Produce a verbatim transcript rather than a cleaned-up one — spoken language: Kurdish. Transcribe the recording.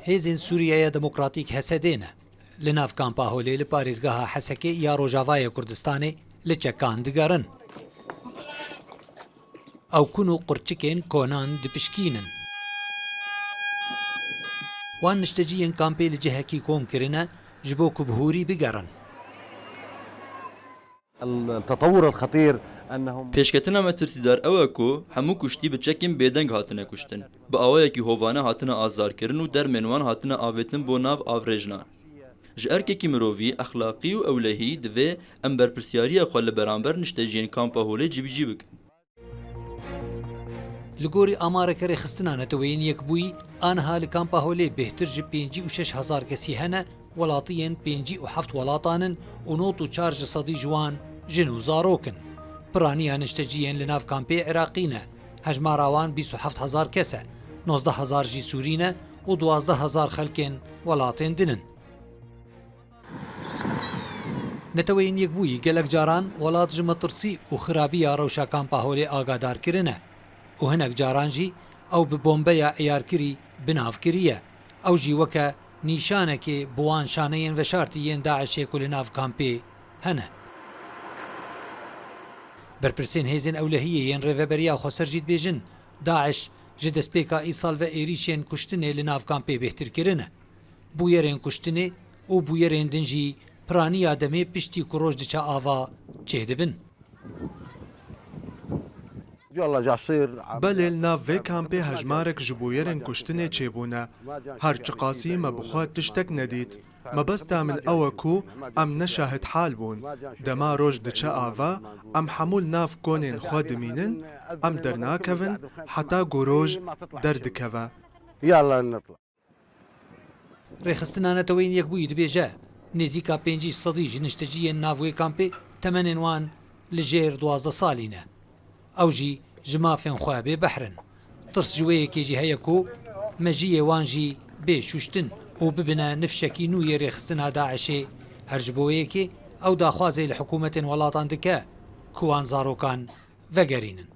Hêzên Sûriyeya Demokratîk, H S D, ne. Li nav kampa Holê li parêzgeha Hesekê ya Rojavayê Kurdistanê li çekan digerin. Ew kun û qurçikên konan dipişkînin. Wan nişteciyên kampê li cihekî kom kirine, ji bo ku bi hûrî bigerin. التطور الخطير أنهم Pêşketina metirsîdar ew e ku hemû kuştî bi çekên bêdeng hatine kuştin. Bi awayekî hovane hatine azarkirin û dermên wan hatine avêtin bo nav avrêjnan. Ji erkekî mirovî, exlaqî û ewlehî divê em berpirsyariya xwe li beramber nişteciyên kampa Holê cibicî bikin. Li gorî amareke Rêxistina Neteweyên Yekbûyî, aniha li kampa Holê bêhtir ji pêncî û şeş hezar kesî hene, welatiyên pêncî û heft welatan in û nod û çar ji sedî ji wan jin û zarok in. Piraniya nişteciyên li nav kampê Iraqî ne, hejmara wan bîst û heft hezar kes e, nozdeh hezar jî Sûrî ne û duwazdeh hezar xelkên welatên din in. Neteweyên Yekbûyî gelek caran welat ji metirsî û xirabiya rewşa kampa Holê agadar kirine û hinek caran jî ew bi bombeya eyarkirî bi nav kiriye. Ew jî weke nîşanekê bi wan şaneyên veşartî yên DAIŞê ku li nav kampê hene. Berpirsên hêzên ewlehiyê yên Rêveberiya Xweser jî dibêjin, DAIŞ ji destpêka îsal ve êrîşên kuştinê li nav kampê bêhtir kirine. Bûyerên kuştinê û bûyerên din jî piraniya demê piştî ku roj diçe ava çêdibin. Belê li nav vê kampê hejmarek ji bûyerên kuştinê çêbûne. Her çiqasî me bi xwe tiştek nedît. Mebesta min ew e ku em ne şahid hal bûn. Dema roj diçe ava, em hemû li nav konên xwe dimînin, em dernakevin heta ku roj derdikeve. Rêxistina Neteweyên Yekbûyî dibêje, nêzîka pêncî sedî ji nişteciyên nav wê kampê temenên wan li jêr duwazdeh salî ne. Ew jî ji mafên xwe bêbehr in. Tirs ji wê yekê jî heye ku mejiyê wan jî bê şûştin û bibine nifşekî nû yê rêxistina DAIŞê, her ji bo wê yekê ew daxwazê li hikûmetên welatan dike ku wan zarokan vegerînin.